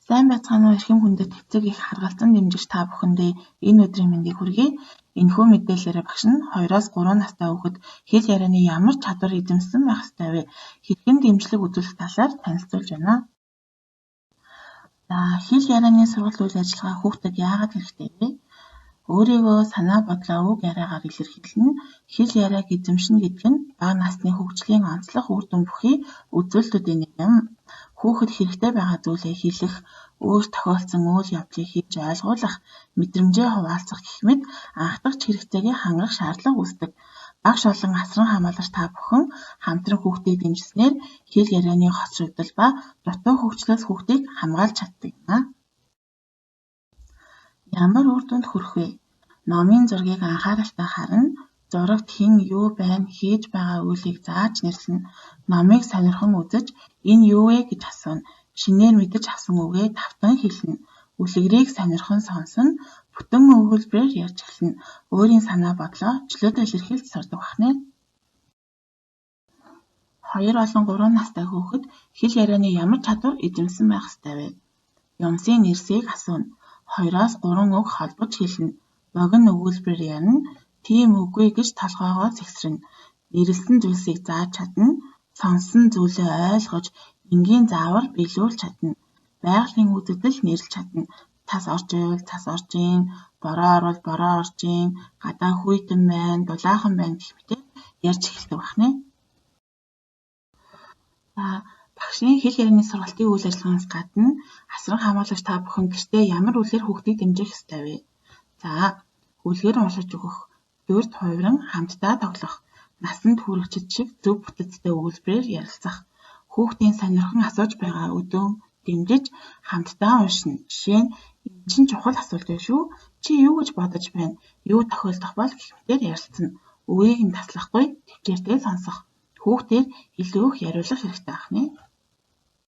Сайн байцгаана уу, эрхэм хүндэт эцэг их харгалзан дэмжигч та бүхэндээ энэ өдрийн мэндийг хүргэе. Энэхүү мэдээллээрээ багш нь 2-оос 3 настай хүүхэд хэл ярианы ямар чадвар эзэмшсэн байх ёстой вэ? Хэрхэн дэмжлэг үзүүлэх талаар танилцуулж байна. За, хэл ярианы сургалт үйл ажиллагаа хүүхдэд яагаад хэрэгтэй вэ? Өөрийгөө санаа бодлоо үг яриагаар илэрхийлнэ. Хэл яриаг эзэмшинэ гэдэг нь бага насны хөгжлийн онцлог үр дүн бүхий үзүүлэлтүүдийн нэг юм. Хүүхэд хэрэгтэй байгаа зүйлээ хэлэх, өөр тохиолдсон үйл явдлыг хийж ойлгуулах, мэдрэмжээ хуваалцах гэх мэт анхдагч хэрэгцээгээ хангах шаардлага үүсдэг. Багш болон асран хамгаалагч та бүхэн хамтран хүүхдээ дэмжсэнээр хэл ярианы хоцрогдол ба дутуу хөгжлөөс хүүхдийг хамгаалж чаддаг юм аа. Ямар үр дүнд хүрэх вэ? Номын зургийг анхааралтай харна, зурагт хэн юу байна, хийж байгаа үйлийг зааж нэрлэнэ. Номыг сонирхон үзэж энэ юу вэ гэж асууна. Шинээр мэдэж авсан үгээ давтан хэлнэ. Үлгэрийг сонирхон сонсно, бүтэн өгүүлбэрээр ярьж эхэлнэ. Өөрийн санаа бодлоо чөлөөтэй илэрхийлж сурдаг байна. 2 болон 3 настай хүүхэд хэл ярианы ямар чадвар эзэмсэн байх ёстой вэ? Юмсын нэрсийг асууна. 2-оос 3 үг холбож хэлнэ. Богино өгүүлбэрээр ярина. Тийм үгүй гэж толгойгоо сэгсрэнэ. Нэрлэсэн зүйлсийг зааж чадна. Сонссон зүйлээ ойлгож, энгийн заавар биелүүлж чадна. Байгалийн үзэгдэл нэрлэж чадна. Цас орж ивэл цас орж ийн, бороо орвол бороо орж ийн, гадаа хүйтэн байна, дулаахан байна гэх мэтээр ярьж эхэлдэг байна. За, багшийн хэл ярианы сургалтын үйл ажиллагаанаас гадна асран хамгаалагч та бүхэн гэртээ ямар үйлээр хүүхдийг дэмжих ёстой вэ? За, үлгэр уншиж өгөх, дүрд хувиран хамтдаа тоглох, насанд хүрэгчид шиг зөв бүтэцтэй өгүүлбэрээр ярилцах, хүүхдийн сонирхон асууж байгаа өдөө дэмжиж хамтдаа уншина. Жишээ нь, энэ чинь чухал асуулт биш үү? Чи юу гэж бодож байна? Юу тохиолдох бол гэх мэтээр ярилцана. Үгийг нь таслахгүй төвчээртэй сонсох. Хүүхдээр илүү их яриулах хэрэгтэй байна.